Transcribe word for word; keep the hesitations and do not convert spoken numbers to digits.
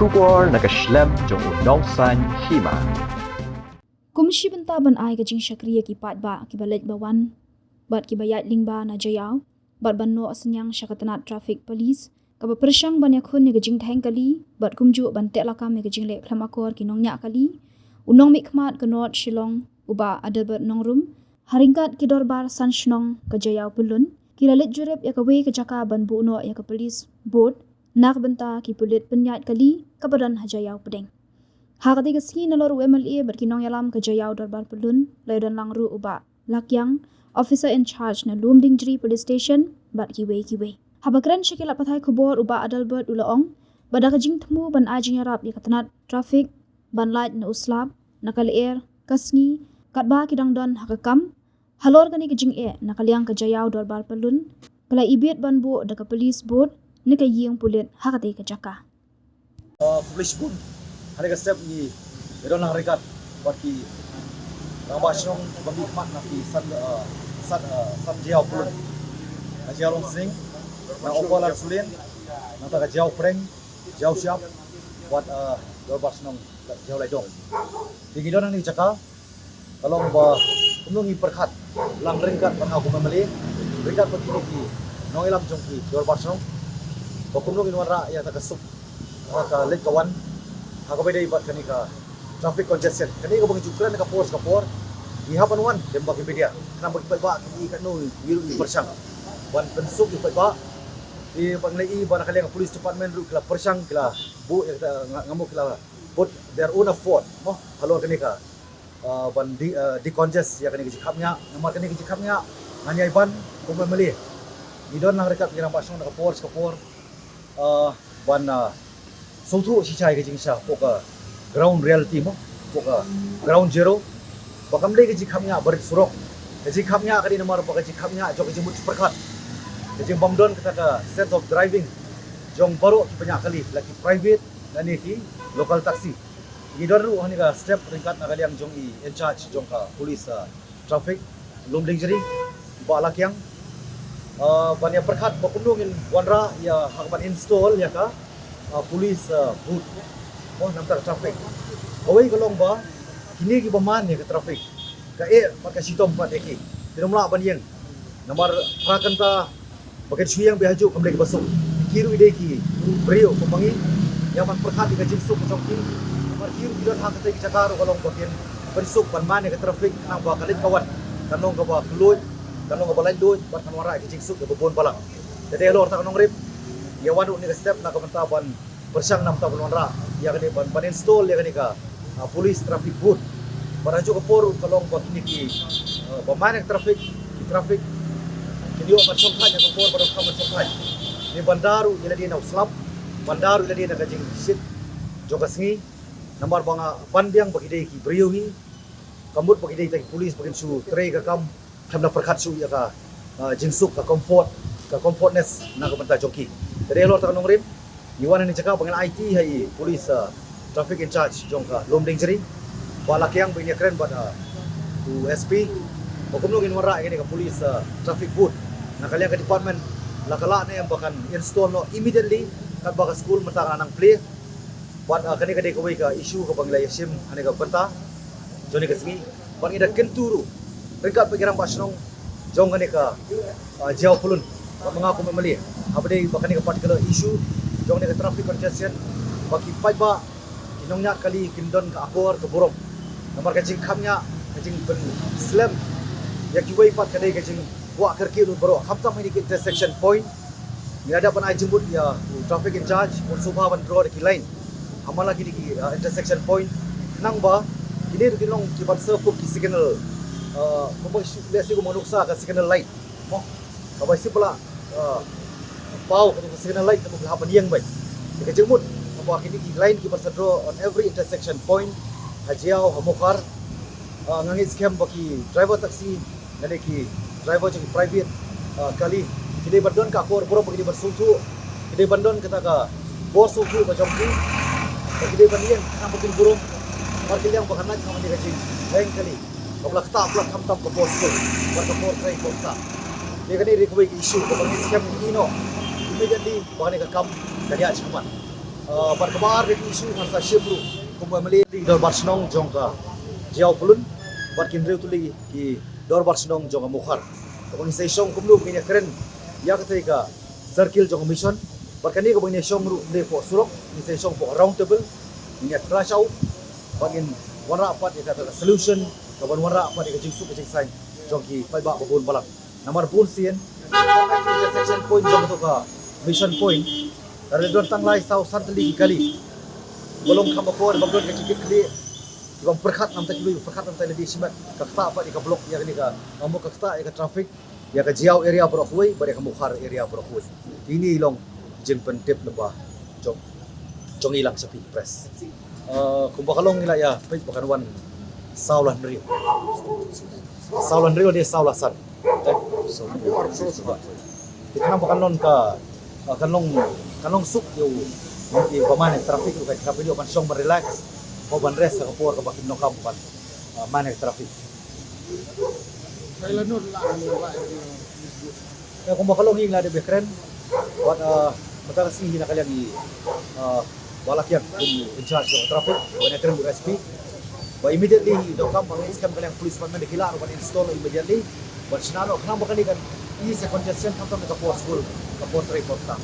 Khubor na ka shlem jong u nongsaiñ hima. Kum shi bynta ban ai ka jingshakri ïa ki paidbah kiba leit ba wan bad kiba ïaid lyngba na Jaïaw bad ban noh synñiang sha ka tnat traffic police kaba pyrshang ban ïakhun ïa ka jingdheng kali bad kumjuh ban teh lakam ïa ka jingleh khlem akor ki nongñiah kali, u nongmihkhmat ka North Shillong u Bah Adelbert Nongrum, ha ryngkat ki dorbar san shnong ka Jaïaw Pyllun, ki la leit jurip ïa kawei ka jaka ban buh noh ïa ka police booth na ka bynta ki pulit pynïaid kali kaba don ha Jaïaw pdeng. Ha katei ka sngi nalor u M L A bad ki nongïalam ka Jaïaw Dorbar Pyllun, la ïadon lang ruh u Bah Lakiang, officer in charge na Lumdiengjri Police Station bad kiwei kiwei. Haba kren sha ki lad pathai khubor, u Bah Adelbert u la ong ba da ka jingthmu ban ai jingïarap ïa ka tnat traffic ban lait na u slap, na ka lyer, ka sngi, katba ki dang don ha ka kam, halor kane ka jingeh na ka liang ka Jaïaw Dorbar Pyllun ka la ibit ban buh da ka police booth ne ka ïing pulit ha katei ka jaka. Uh, publish bun. Ha kane ka step ngi ïadon lang ryngkat bad ki rangbah shnong ba mihkhmat na ki san, uh, san, uh, san Jaïaw Pyllun, na Jaïaw Longsning, na Upper Lalsulien, nangta ka Jaïaw Pdeng, Jaïaw Shyiap bad, uh, dorbar shnong Jaïaw Laitdom. Te ngi don ha kane ka jaka ka long ba kumno ngi pyrkhat lang ryngkat bad nga kum M L A, ryngkat bad kine ki nongïalam jong ki dorbar shnong, ba kumno ngin wanrah ïa kata ka suk, ka leit ka wan ha kaba ïadei bad kane ka traffic congestion. Kane kaba ngi ju kren ka por sha ka por, ngi hap ban wan lem bad ki media, khnang ba ki paidbah kin i katno ngi ruh ngi pyrshang ban pynsuk ïa ki paidbah. Te ba ngi la i ba na ka liang ka police department ruh ki la pyrshang, ki la buh ïa kata, nga, nga mut ki la put their own effort mo halor kane ka, uh, ban de-, uh, decongest ïa kane ka jingkhapngiah. Namar kane ka jingkhapngiah ngan ïai ban kum M L A. Ngi don lang ryngkat ki rangbah shnong na ka por sha ka por, uh, ban, uh, sngewthuh shisha ïa ka jingshisha hapoh ka ground reality mo, hapoh ka ground zero, ba kam dei ka jingkhapngiah barit surok. Ka jingkhapngiah ka dei namar ba ka jingkhapngiah jong ka jingmut jingpyrkhat, ka jingbym don kata ka sense of driving jong baroh ki pynïaid kali, la ki private lane ki local taxi. Ngi don ruh ha kane ka step ryngkat na ka liang jong i in charge jong ka police, uh, traffic Lumdiengjri, Bah Lakiang, uh, ban ïa pyrkhat ba kumno ngin wanrah ïa ha ka ban install ïa ka, uh, police, uh, booth mo na ka bynta ka traffic. Kawei ka long ba kine kiba man ïa ka traffic, ka eh bad ka shitom pat ïa ki, kim lah ban ïeng. Namar phra kynta ba kin shu ïeng beit hajuh kam dei kiba suk. Ki ruh i dei ki briew kumba ngi, ïa ban pyrkhat ïa ka jingsuk ka jong ki. Namar ki ruh ki don ha katei ka jaka ruh ka long ba kin pynsuk ban man ïa ka traffic, khnang ba ka leit ka wan kan long kaba kylluid, kan long kaba laitluid bad kan wanrah ïa ka jingsuk kaba bun balang. Te dei halor kata ka nongrim ngi ïa wan ruh ha kane ka step na ka bynta ban pyrshang na ka bynta ban wanrah ïa kane, ban, ban install ïa kane ka, uh, police traffic booth. Bad ha kajuh ka por ka long ba kine ki, uh, ba man ïa ka traffic, ki traffic kin ïoh ban shongthait ha ka por ba donkam ban shongthait. Te ban da ruh ïa lade na u slap, ban da ruh ïa lade na ka jingshit jong ka sngi. Namar ba nga ban biang ba ki dei ki briew hi, kam mut ba ki dei kita ki police ba kin shu trei ka kam khlem da pyrkhat shuh ïa ka, uh, jingsuk, ka comfort, ka comfortness na ka bynta jong ki. Te dei halor kata ka nongrim ngi wan ha kane ka jaka ba ngi la aiti ha i police, uh, traffic in charge jong ka Lumdiengjri, Bah Lakiang, ba in ïa kren bad, uh, u S P ba kumno ngin wanrah ïa kane ka police, uh, traffic booth. Na ka liang ka department la ka lah ne em ba kan install noh immediately katba ka skul mynta ka nang plie. Bad, ah, kane ka dei kawei ka issue kaba ngi la ïa shim ha kane ka bynta jong kane ka sngi. Bad ngi da kyntu ruh ryngkat bad ki rangbah shnong jong kane ka, ah, Jaïaw Pyllun bad ma nga kum M L A, haba dei ba kane ka particular issue jong kane ka traffic congestion, ba ki paidbah, ki nongñiah kali kin don ka akor ka burom. Namar ka jingkhapngiah, ka jingpynslem ïa kiwei pat ka dei ka jingkwah kyrkieh lut baroh, khamtam ha kine ki intersection point. Ngi la dep ban ai jingmut ïa u traffic in charge, un sngewbha ban draw da ki line ha man la kine ki, uh, intersection point, khnang ba kine ruh kin long kiban serve kum ki signal, uh, kumba shu lehse kumba nuksa ka signal light mo, kaba shu pala, uh, paw ka signal light kaba hap ban ïeng beit. Ka jingmut kaba kine ki line kiban sa draw on every intersection point ha Jaïaw, ha Mawkhar. Ah, nga ngeit skhem ba ki driver taxi lane ki driver jong ki private, ah, kali, ki dei ban don ka akor burom, ba ki dei ban sngewthuh, ki dei ban don kata ka bor sngewthuh ka jong ki, ba ki dei ban ïeng khnang ba kin burom. Namar ki liang ba kan lait khnang ba ka jingdheng kali kaba la ktah palat khamtam ka por skul bad ka por trei por ktah. Te kane dei kawei ka issue kaba nga ngeit skhem ngi ïoh immediately ba kane ka kam kan ïaid shakhmat. Uh, bad kaba ar dei ka issue ngan sa shim ruh kum u M L A, ki dorbar shnong jong ka Jaïaw Pyllun bad ki hynriew tylli ki dorbar shnong jong ka Mawkhar. Kaba ngin sa ïashong kumno ngin ïakren ïa katei ka circle jong ka mission. Bad kane kaba ngin ïashong ruh ym dei hapoh surok, ngin sa ïashong hapoh round table, ngin ïa thra shaw bad ngin wanrah pat ïa kata ka solution kaban wanrah pat ïa ka jingsuk ka jingsaiñ jong ki paidbah ba bun balang. Namar bun sien intersection point jong kato ka mission point ka la don tang lai saw san tylli ki kali ba long kham akor, ba don ka jingkitkhlieh, ki bym pyrkhat namar ki bym pyrkhat namar lade shimet. Ka ktah pat ïa ka block ïa kane ka, namar ka ktah ïa ka traffic ïa ka Jaïaw area baroh kawei bad ïa ka Mawkhar area baroh kawei. Te ine i long jingpyntip lyngba jong, jong i lang sha phi press. Uh, kumba ka long ngi la ïa peit ba kan wan saw la hynriew, saw la hynriew ne saw la san. Te khnang ba kan long ka, uh, kan long, kan long suk ïa u, ïa u ba man ïa traffic ruh ka jingkyrpad ïa u ban shong ban relax, ban rest ha ka por kaba kin donkam ban, uh, man ïa traffic. Ïa, kumba ka long ngi la dep ïakren bad, uh, mynta ka sngi hi na ka liang i, uh, ba la kiang kum in charge of traffic, ba ïakren bad S P. Ba immediately donkam ba ngin skhem ka liang police department da ki lah ruh ban install immediately. Bad shna noh khnang ba kane kan ease congestion khamtam na ka por skul, ka por trei por kta.